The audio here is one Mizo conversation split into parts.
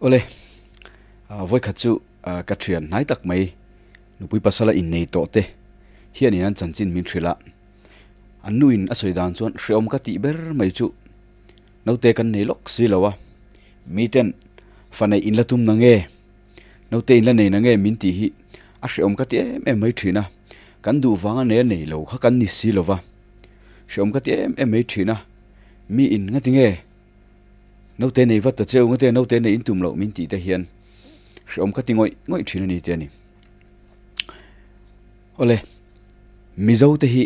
Awle, vawikhat chu ka thian hnai tak mai nupui pasala innei tawh te hianin an chanchin min hrilh a, an nuin a sawi dan chuan hreawm ka tih ber mai chu naute kan nei lawk si lo a, miten fa neih in la tum na nge, naute in la nei na nge min tih hi a hreawm ka ti em em mai thin a, kan duh vanga nei a nei lo kha kan ni si lo va, hreawm ka ti em em mai thin a, mi in ngati nge? Naute nei vat ta cheu ngate naute nei in tum loh min tih te hian hreawm ka ti ngawih ngawih thin a ni te a ni. Awle, Mizo te hi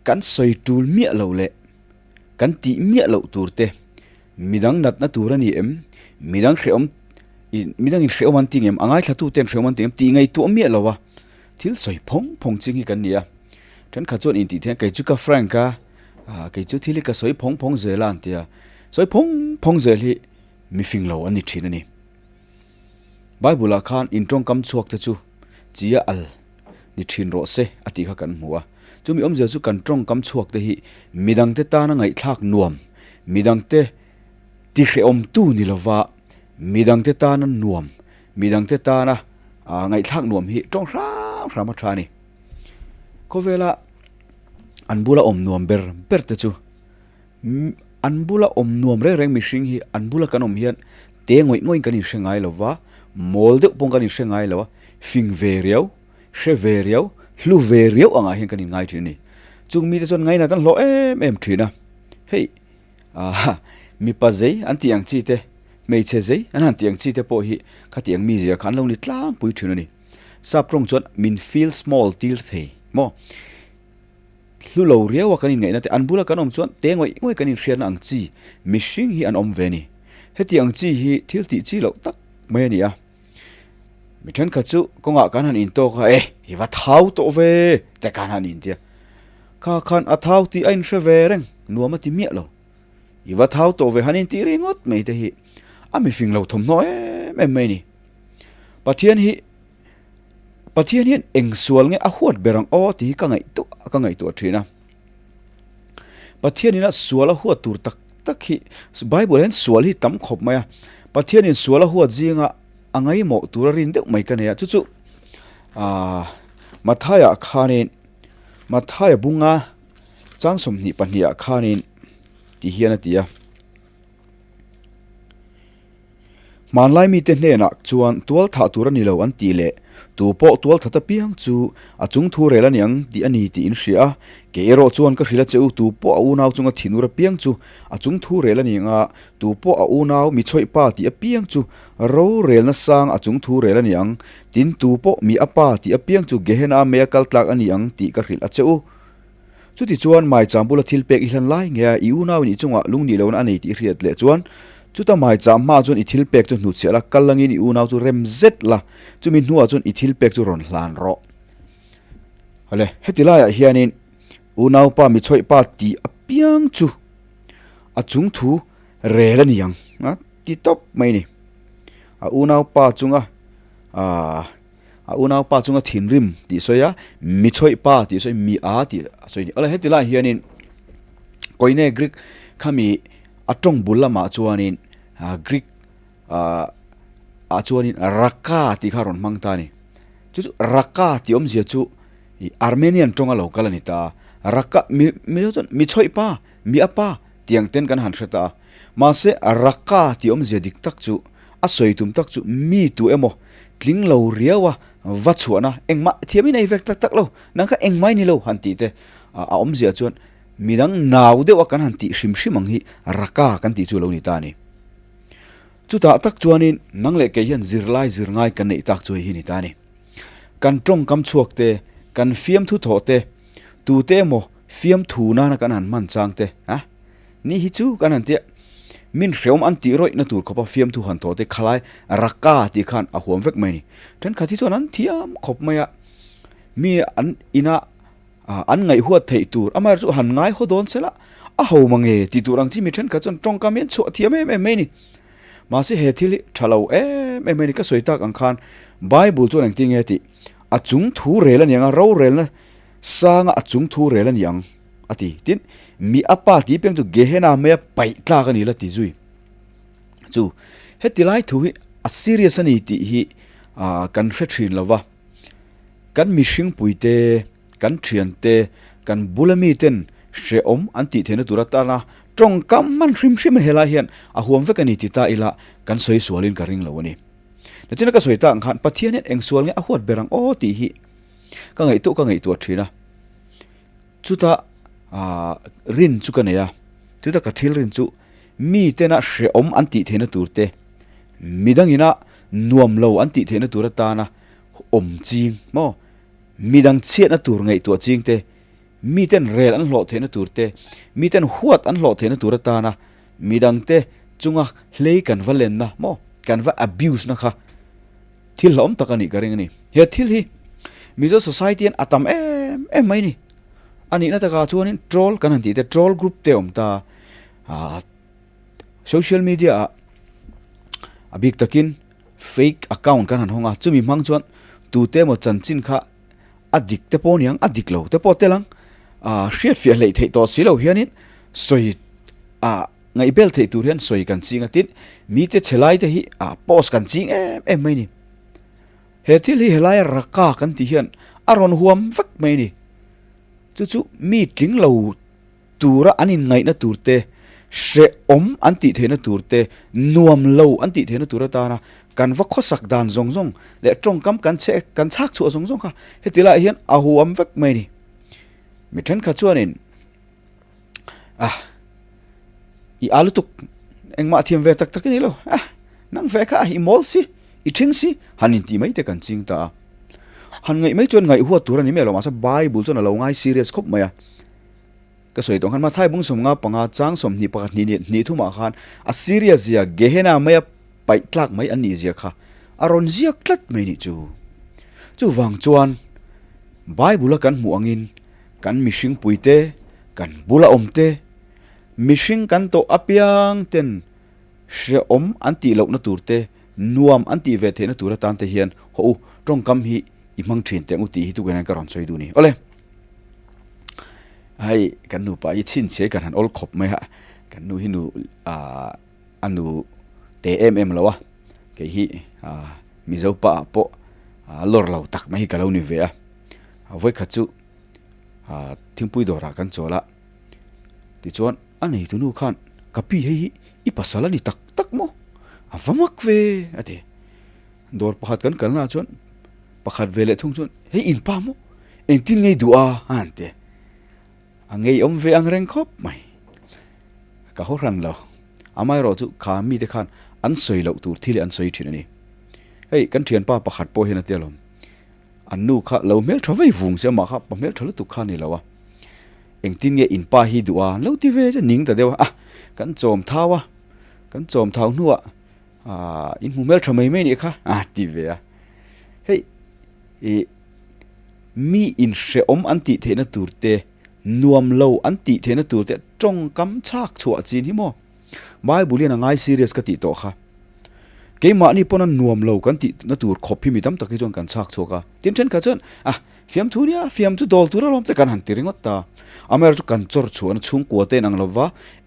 kan sawi tul miah loh leh kan tih miah loh tur te midang natna tur a ni em, midang hreawm midang in hreawm an ti ngem, a ngaithla tu ten hreawm an ti ngem tih ngaihtuah miah lo a thil sawi phawng phawng ching hi kan ni a. Thenkhat chuan intih theih a kei chu ka frank a. Ah kei chu thil hi ka sawi phawng phawng zel a an ti a, sawi phawng phawng zel hi mi fing lo an ni thin a ni. Bible ah khan in tawngkam chhuak te chu chi a al ni thin rawh se a tih kha kan hmu a, chumi awmzia chu kan tawngkam chhuak te hi midang te tana ngaihthlak nuam, midang te tihrehawm tu ni lova midang te tana nuam, midang te tana ngaihthlak nuam hi tawng hram hram a tha a ni. Khawvela an bula awm nuam ber ber te chu an bula awm nuam reng reng mihring hi an bula kan awm hian te ngawih ngawih in kan inhre ngai lo va, mawl deuh pawh kan inhre ngai lo a, fing ve riau, hre ve riau, hlu ve riau angah hian kan inngai thin a ni. Chung mite chuan ngainat an hlawh em em thin a, hei ah mipa zei an tih ang chi te, hmeichhe zei an han tih ang chi te pawh hi khatiang mizia kha an lo ni tlangpui thin a ni. Sap tawng chuan min feel small tir thei maw? Hlu lo riau a kan inngaihna te, an bula kan awm chuan te ngawih ngawih kan inhriatna ang chi mihring hi an awm ve a ni. Heti ang chi hi thil tih chi loh tak mai a ni a. Mi thenkhat chu kawngah kan han intawk a, e, i va thau tawh ve te khan han intia. Kha khan a thau tih a inhre ve reng, nuam a ti miah lo. I va thau tawh ve han intih ringawt mai te hi a mifing lo thawmhnaw em em mai a ni. Pathian hi Pathian hian eng sual nge a huat ber ang aw tih hi ka ngaihtuah ka ngaihtuah thin a. Pathian ina sual a huat tur tak tak hi Bible hian sual hi tam khawp mai a. Pathian in sual a huat zinga a ngaimawh tur a rin deuh mai ka nei a. Chu chu ah Mathaia khanin Mathaia bunga chang 22 ah khanin ti hian a ti a. Hmanlai mite hnenah chuan tual thah tur a ni lo an tih leh tu pawh tual that apiang chu a chung thu rel a ni ang tih a ni tih in hria a, kei erawh chuan ka hrilh a che u tu pawh a unau chunga thinur apiang chu a chung thu rel a ni ang a, tu pawh a unau mi chhawih pa tih apiang chu rorelna sang a chung thu rel a ni ang, tin tu pawh mi a pa tih apiang chu Gehenna mei a kal tlak a ni ang tih ka hrilh a che u. Chutichuan maicham bula thil pek i hlan lai nge a, i unauin i chungah lungnih lohna a nei tih i hriat leh chuan chuta maicham hmaah chuan i thil pek chu hnutchhiah la, kal langin i unau chu rem zet la, chumi hnuah chuan i thil pek chu rawn hlan rawh. Hale, heti laiah hianin unaupa mi chhawih pa tih apiang chu a chung thu rel a ni ang a ti tawp mai a ni. A unaupa chunga aah. A unaupa chunga thinrim tih sawi a, mi chhawih pa tih sawi, mi a tih a sawi a ni. Awle heti lai hianin Koine Greek khami a tawng bul lamah chuanin Greek ah ah chuanin Raka tih kha a rawn hmang ta a ni. Chu chu Raka tih awmzia chu ih Armenian tawnga lo kal a ni ta a. Raka mi mi chuan mi chhawih pa, mi a pa tih ang ten kan han hre ta a. Mahse Raka tih awmzia dik tak chu a sawi tum tak chu mi tu emaw tling lo riau a va chhuahna engmah thiam in ei vek tak tak lo nang kha engmah i ni lo han tih te a awmzia chuan midang nau deuh a kan han tih hrim hrim ang hi raka kan tih chu lo ni ta a ni. Chutah tak chuanin nang leh kei hian zirlai zir ngai kan neih tak chu hei hi ni ta a ni. Kan tawngkam chhuak te, kan fiamthu thawh te, tute emaw fiamthu nana kan han hman chang te a Ni hi chu kan han tia, min hreawm an tih rawih na tur khawpa fiamthu han thaw te khalai raka tih khan a huam vek mai a ni. Thenkhat hi chuan an thiam khawp mai a, mi an ina an ngaihhuat theih tur amaherawh chu han ngai haw dawn sela a ho mange tih tur ang chi mi thenkhat chuan tawngkam hi an chhuah thiam em em mai a ni. Mahse he thil hi tha lo em em mai a ni. Ka sawi tak ang khan Bible chuan engtin nge tih a chung thu rel a ni ang a, rorelna sanga a chung thu rel a ni ang. A ti. Tin, mi a pa tih piang chu Gehenna maia paih tlak a ni la ti zui. Chu, Heti lai thu hi a serious a ni tih hi kan hre thin lo va. Kan mihring puite, kan thiante, kan bula miten hrehawm an tih theihna tur atana tawngkam hman hrim hrim a helai hian a huam vek a ni ti ta ila kan sawi sualin ka ring lo a ni. Nichina ka sawi tak ang khan Pathian hian eng sual nge a huat ber ang aw tih hi ka ngaihtuah ka ngaihtuah thin a. Chuta rin chu ka nei a, chuta ka thil rin chu mi tena hrehawm an tih theihna tur te, midangina nuam lo an tih theihna tur atana awm ching maw, midang chhiatna tur ngaihtuah ching te, mi ten rel an hlawh theihna tur te, mi ten huat an hlawh theihna tur atana midangte chunga hlei kan va lenna maw, kan va abuse na kha Thil hlauhawm tak a nih ka ring a ni. He thil hi Mizo society hian a tam em em mai a ni. A nihna takah chuanin troll kan han tih te, troll group te a awm ta a. Social media ah a bik takin fake account kan han hawng a, chumi hmang chuan tute emaw chanchin kha a dik te pawh aniang, a dik lo te pawh tel ang. Hriatfiah hleih theih tawh si lo hianin sawi ah. Ngaihbel theih tur hian sawi kan ching a tin, mi che chhe lai te hi ah post kan ching em em mai ni. He thil hi helai raka kan tih hian a rawn huam vek mai ni. Chu chu mi tling lo tura an inngaihna tur te, hrehawm an tih theihna tur te, nuam lo an tih theihna tur atana kan va khawsak dan zawng zawng leh tawngkam kan chhe kan chhak chhuah zawng zawng kha heti laiah hian a huam vek mai ni. Mi thenkhat chuanin Ah, i a lutuk engmah thiam ve tak tak i ni lo. Ah, nang ve kha i mawl si, i thing si, han intih mai te kan ching ta a. Han ngaih mai chuan ngaih huat tur a ni mai lo, mahse Bible chuan a lo ngai serious khawp mai a. Ka sawi tawh khan Mathai bung 55 chang 21 hnih hnih thumah khan a serious zia Gehenna maia paih tlak mai an nih zia kha a rawn ziak tlat mai nih chu. Chuvang chuan Bible a kan hmuh angin Kan mihring puite, kan bula awmte, mihring kan tawh apiang ten hrehawm an tih lohna tur te, nuam an tih ve theihna tur atan te hian haw u, tawngkam hi i hmang thin teh ang u tih hi tukin hian ka rawn sawi duh ni. Awle! Hei kan nupa hi chhinchhiai kan han awl khawp mai a, kan nu hi nu ah a nu te em em lo a, kei hi ah Mizo pa ah pawh lawr lo tak mai hi ka lo ni ve a, vawikhat chu Thingpui dawrah kan chawl a, tichuan a neitu nu khan ka pi hei hi i pasal a ni tak tak maw? A va mak ve a ti. Dawr pakhat kan kalnaah chuan pakhat ve leh thung chuan hei in pa maw? Engtin ngei duh a? a han ti. A ngeiawm ve ang reng khawp mai. Ka haw hran lo. Amaherawh chu kha mite khan an sawi loh tur thil hi an sawi thin a ni. Hei kan thianpa pakhat pawh hian a ti alawm. An nu kha lo hmeltha vei vung se amah kha pa hmeltha lutuk kha a ni lo a, engtin nge in pa hi duh a an lo ti ve che ning ta deuh a, ah kan chawm thau a, kan chawm thau hnuah ah in hmu hmeltha mai mai nih kha a ti ve a, hei ih mi inhrehawm an tih theihna tur te nuam lo an tih theihna tur te tawngkam chhak chhuah chin hi maw. Bible hian a ngai serious ka tih tawh kha. Keimahni pawn a nuam lo kan tih na tur khawp hi mi tam tak hi chuan kan chhak chhuak a. Tin thenkhat chuan ah fiamthu nia fiamthu dawl tur alawm te kan han ti ringawt ta. Amaherawhchu kan chawr chhuahna chhungkua te inang lova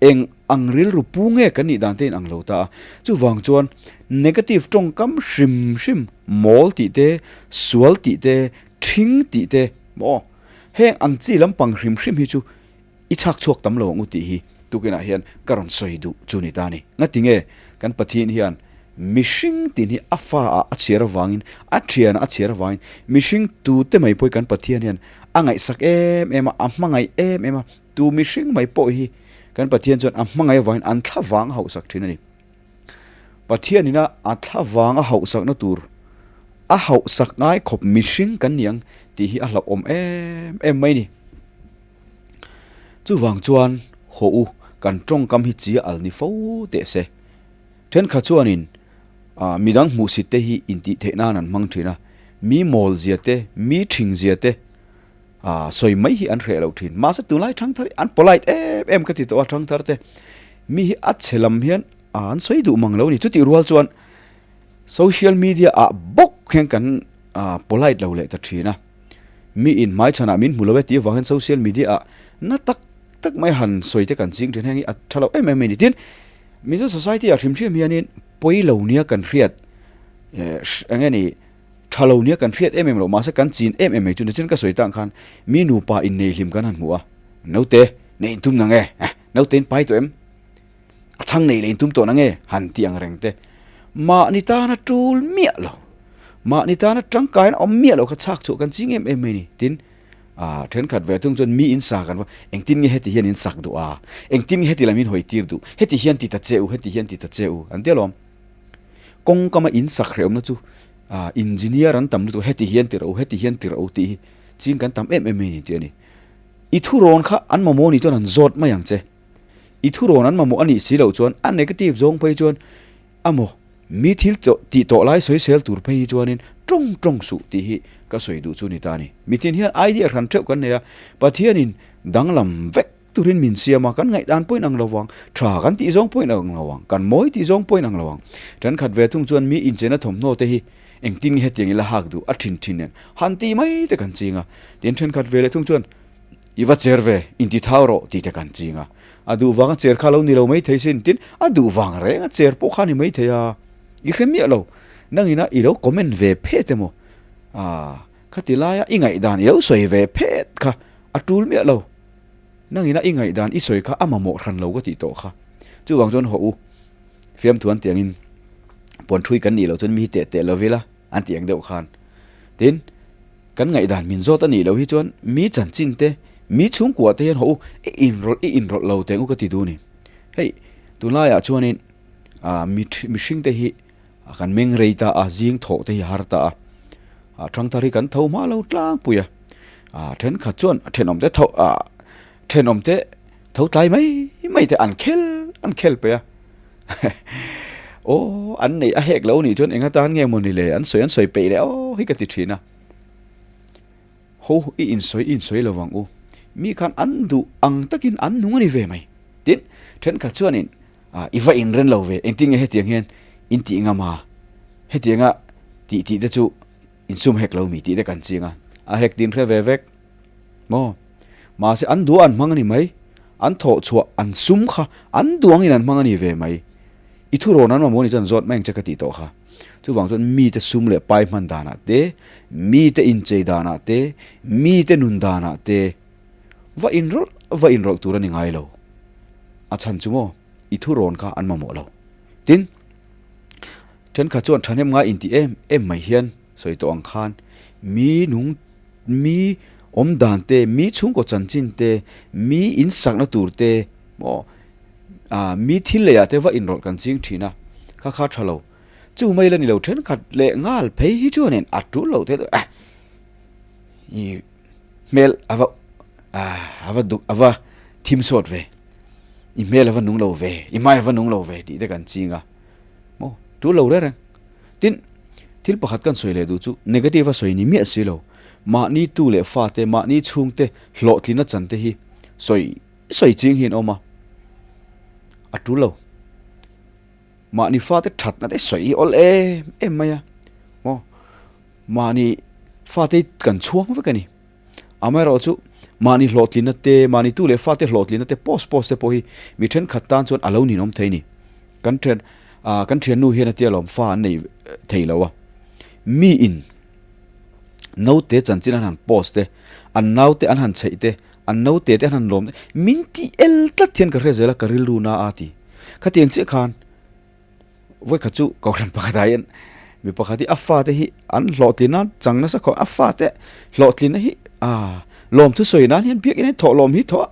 eng ang rilru pu nge kan nih dan te inang lo ta a. Chuvang chuan negative tawngkam hrim hrim mawl tih te, sual tih te, thing tih te maw heng ang chi lampang hrim hrim hi chu I chhak chhuak tam lo ang u tih hi tukinah hian ka rawn sawi duh chu ni ta a ni. Ngatinge kan Pathian hian mihring tin hi a fa ah a chhiar avangin, a thian ah a chhiar avangin mihring tute mai pawh hi kan Pathian hian a ngaihsak em em a, a hmangaih em em a, tu mihring mai pawh hi kan Pathian chuan a hmangaih avangin an thla vang a hauhsak thin a ni. Pathian ina a thla vang a hauhsakna tur a hauhsak ngai khawp mihring kan ni ang tih hi a hlauhawm em em mai a ni. Chuvang chuan haw u kan tawngkam hi chi a al ni fo teh se. Thenkhat chuanin ah midang hmuhsit te hi intih theih nan an hmang thin a, mi mawl zia te, mi thing zia te ah sawi mai hi an hreh lo thin. Mahse tunlai thangthar hi an polite em em ka ti tawh a thangthar te. Mi hi a chhe lam hian an sawi duh mang lo a ni. Chutih rual chuan social media ah bawk hian kan ah polite lo leh ta thin a. Mi in hmaichhanah min hmu lo e tih avang hian social media ah na tak tak mai han sawi te kan ching thin heng hi a tha lo em em mai ni. Tin, Mizo society ah hrim hrim hianin Pawi lo nia kan hriat eng nge ni tha lo nia kan hriat em em loh mahse kan chin em em mai chu nichin ka sawi tang khan mi nupa innei hlim kan han hmu a, naute nei intum na nge naute in pai tawh em a chhang nei leh intum tawh na nge han tih ang reng te mahni tana tul miah lo mahni tana tangkaina awm miah lo kha chhak chhuah kan ching em em mai ni tin Ah, thenkhat ve thung chuan mi in sa kan va, engtin nge heti hian in sak duh a, engtin nge heti lam in hawi tir duh, heti hian ti ta che u, heti hian ti ta che u, an ti alawm. Kawngkama in sak hrehawmna chu ah, engineer an tam lutuk, heti hian ti rawh u, heti hian ti rawh u tih hi ching kan tam em em mai a ni tih a ni. I thurawn kha an mamawh nih chuan an zawt mai ang che. I thurawn an mamawh a nih si loh chuan a negative zawng phei chuan Amaw, mi thil tih tawh lai sawisel tur phei hi chuanin tawng tawng suh tih hi ka sawi duh chu ni ta a ni. Mitin hian idea hran theuh kan nei a, Pathianin danglam vek turin min siam a, kan ngaihdan pawhin ang lo vang, tha kan tih zawng pawhin ang lo vang, kan mawi tih zawng pawhin ang lo vang. Thenkhat ve thung chuan mi inchena thawmhnaw te hi engtin nge hetiang ila hak duh a thin thin nen han ti mai te kan ching a, tin thenkhat ve leh thung chuan i va cher ve, inti thau rawh tih te kan ching a. A duh vanga cher kha lo ni lo mai thei sin, tin a duh vang reng a cher pawh kha ni mai thei a, i hre miah lo. Nangina i lo comment ve phet emaw, ah khati laia i ngaihdan i lo sawi ve phet kha a tul miah lo. Nangina i ngaihdan i sawi kha a mamawh hran lo ka tih tawh kha. Chuvang chuan hawh u, fiamthu an tiangin puan thui kan nih loh chuan mi hi teh teh lo ila an ti ang deuh khan. Tin. Kan ngaihdan min zawt a nih loh hi chuan mi chanchin te, mi chhungkua te hian haw u, i inrawlh i inrawlh lo teng u ka ti duh a ni. Hei, tunlaiah chuanin ah mi mihring te hi kan meng rei ta a, zing thawh te hi a har ta a, ah thangthar hi kan tho hma lo tlangpui a, ah thenkhat chuan thenawm te tho ah thenawm te tho tlai mai mai te an khel an khel pei a, Aw, an neih a hek lo nih chuan eng atan nge mawni le, an sawi an sawi peih leh aw hi ka ti thin a. Ho i insawi i insawi lo vang u, mi khan an duh ang takin an nung a ni ve mai. Tin, thenkhat chuanin i va inren lo ve, engtin nge hetiang hian in tih ngam a, hetianga tih tih te chu insum hek lo mi tih te kan ching a, a hek din hre ve vek. Maw? Mahse an duh a an hmang a ni mai. An thawh chhuah an sum kha an duh angin an hmang a ni ve mai. I thurawn an mamawh ni chuan zawt mai ang che ka tih tawh kha. Chuvang chuan mite sum leh pai hman danah te, mite inchei danah te, mite nun danah te va inrawlh va inrawlh tur a ni ngai lo. A chhan chu maw i thurawn kha an mamawh lo. Tin, thenkhat chuan thahnem ngai intih em em mai hian sawi tawh ang khan mi nung Mi awm dan te, mi chhungkaw chanchin te, mi insakna tur te maw ah mi thil leiah te va inrawlh kan ching thin a, kha kha tha lo. Chu mai la ni lo thenkhat leh nghal phei hi chuanin a tul lo te eh i hmel a va ah a va duk a va thim sawt ve, i hmel a va nung lo ve, i hmai a va nung lo ve tih te kan ching a maw tul lo reng reng. Tin, thil pakhat kan sawi leh duh chu negative a sawi ni miah si lo. Mahni tu leh fate, mahni chhungte hlawhtlina chan te hi sawi sawi ching hi an awm a, a tul lo. Mahni fate thatna te sawi hi awl em em mai a, maw? Mahni fate hi kan chhuang vek a ni. Amaherawhchu chu mahni hlawhtlina te, mahni tu leh fate hlawhtlina te post post te pawh hi mi thenkhat tan chuan a lo ninawm thei a ni. Kan thian ah kan thiannu hian a tia lawm fa an nei thei lo a, mi in naute chanchin an han post te, an naute an han chheih te, an naute te an han lawm te, min ti el tlat hian ka hre zel a ka rilru na a ti. Khatiang chiah khan Vawikhat chu Kohhran pakhatah hian mi pakhat hi a fate hi an hlawhtlin a, chang nasa khawp a fate hlawhtlinna hi ah lawmthu sawi nan hian biakinn hian thawh lawm hi thaw a,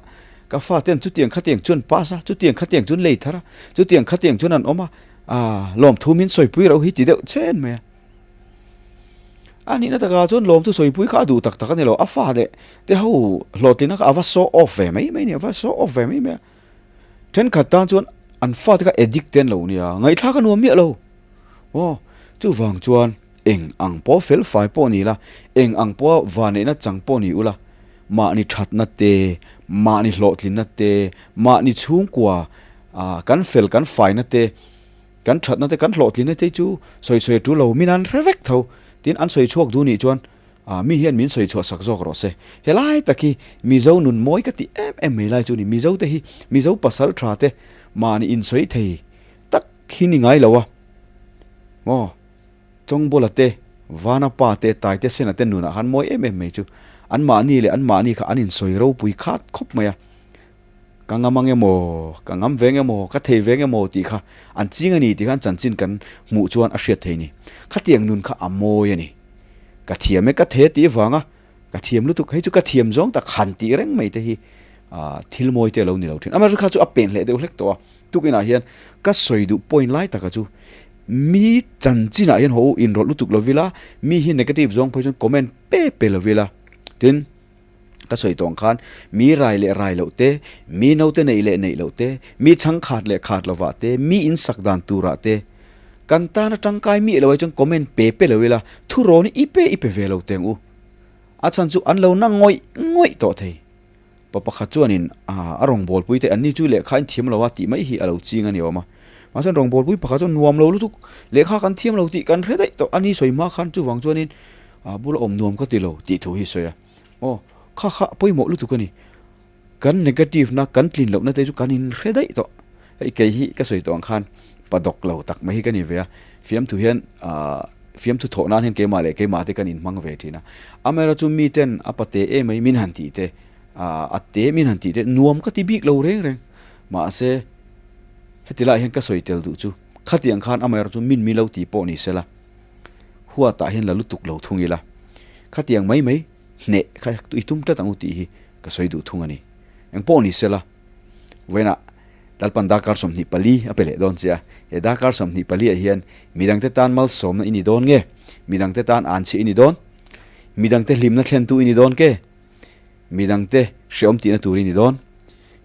ka fate an chutiang khatiang chuan pass a, chutiang khatiang chuan lei thar a, chutiang khatiang chuan an awm a, ah lawmthu min sawipui reuh hi ti deuh chen mai a. A nihna takah chuan lawmthu sawipui kha a duh tak tak a ni lo, a fate te ho hlawhtlinna kha a va show off ve mai mai a ni, a va show off ve mai mai a. Thenkhat tan chuan an fate kha addict te an lo nia, ngaihthlak a nuam miah lo. Aw, chuvang chuan eng ang pawh fel fai pawh ni la, eng ang pawha vanneihna chang pawh ni ula, mahni thatna te, mahni hlawhtlinna te, mahni chhungkua ah kan fel kan faina te, kan thatna te, kan hlawhtlinna te chu sawi sawi a tul lo, min an hre vek tho. Tin, an sawi chhuak duh nih chuan Ah, mi hian min sawi chhuah sak zawk rawh se. Helai tak hi Mizo nun mawi ka ti em em mai lai chu ni. Mizo te hi Mizo pasal tha te mahni insawi thei tak hi ni ngai lo a. Maw? Chawngbawla te, Vana pa te, Taite Sena te nunah khan mawi em em mai chu anmahni leh anmahni kha an insawi ropui khat khawp mai a. Ka ngam ang emaw, ka ngam veng emaw, ka thei veng emaw tih kha an ching a ni tih khan chanchin kan hmuh chuan a hriat thei ni. Khatiang nun kha a mawi a ni. Ka thiam e ka the tih vanga ka thiam lutuk hei chu ka thiam zawng tak han tih reng mai te hi thil mawi te a lo ni lo thin. Amaherawhchu kha chu a pen hleh deuh hlek tawh a. Tukinah hian ka sawi duh point lai taka chu mi chanchinah hian haw u inrawlh lutuk lo vila, mi hi negative zawng phei chuan comment pe pe lo vila. Tin, ka sawi tawh ang khan mi rai leh rai loh te, mi naute neih leh neih loh te, mi chhang khat leh khat lovah te, mi insak dan turah te kan tana tangkai miah lo ai chuan comment pe pe lo ila thurawn hi i pe i pe ve lo teng u. A chhan chu an lo na ngawih ngawih tawh thei. Pa pakhat chuanin a rawngbawlpui te anni chu lehkha in thiam lo a tih mai hi a lo ching a ni awm a. Mahse rawngbawlpui pakhat chuan nuam lo lutuk, lehkha kan thiam lo tih kan hre daih tawh a ni sawi hma khan chuvang chuanin a bula awm nuam ka ti lo tih thu hi sawi a. Aw, kha kha pawimawh lutuk a ni. Kan negative na, kan tlin lohna te chu kan in hre daih tawh. Hei kei hi ka sawi tawh ang khan pa dawk lo tak mai hi ka ni ve a. Fiamthu hian ah fiamthu thawh nan hian keimah leh keimah te kan inhmang ve thin a. Amaherawhchu mi ten a pate em mai min han tih te, ah a te min han tih te nuam ka ti bik lo reng reng. Mahse heti lai hian ka sawi tel duh chu khatiang khan amaherawhchu min mi lo tih pawh ni sela huatah hian la lutuk lo thung ila. Khatiang mai mai hneh kha i tum tlat ang u tih hi ka sawi duh thung a ni. Engpawh ni sela vawiinah Lalpan darkar 24 a pe leh dawn che a, he darkar 24 ah hian midangte tan malsawmna i ni dawn nge? Midangte tan anchhia i ni dawn? Midangte hlimna thlentu i ni dawn ke? Midangte hreawm tihna tur i ni dawn?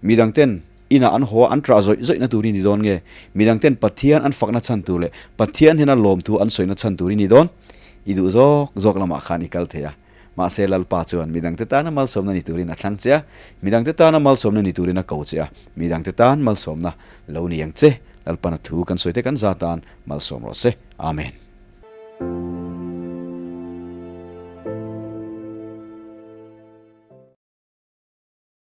Midangten inah an haw a an trah zawih zawihna tur i ni dawn nge? Midangten Pathian an fakna chhan tur leh Pathian hnena lawmthu an sawina chhan tur i ni dawn? I duh zawk zawk lamah khan i kal thei a. Mahse Lalpa chuan midangte tana malsawmna ni turin a thlang che a, midangte tana malsawmna ni turin a ko che a, midangte tan malsawmna lo ni ang che. Lalpana thu kan sawi te kan za tan malsawm rawh se. Amen.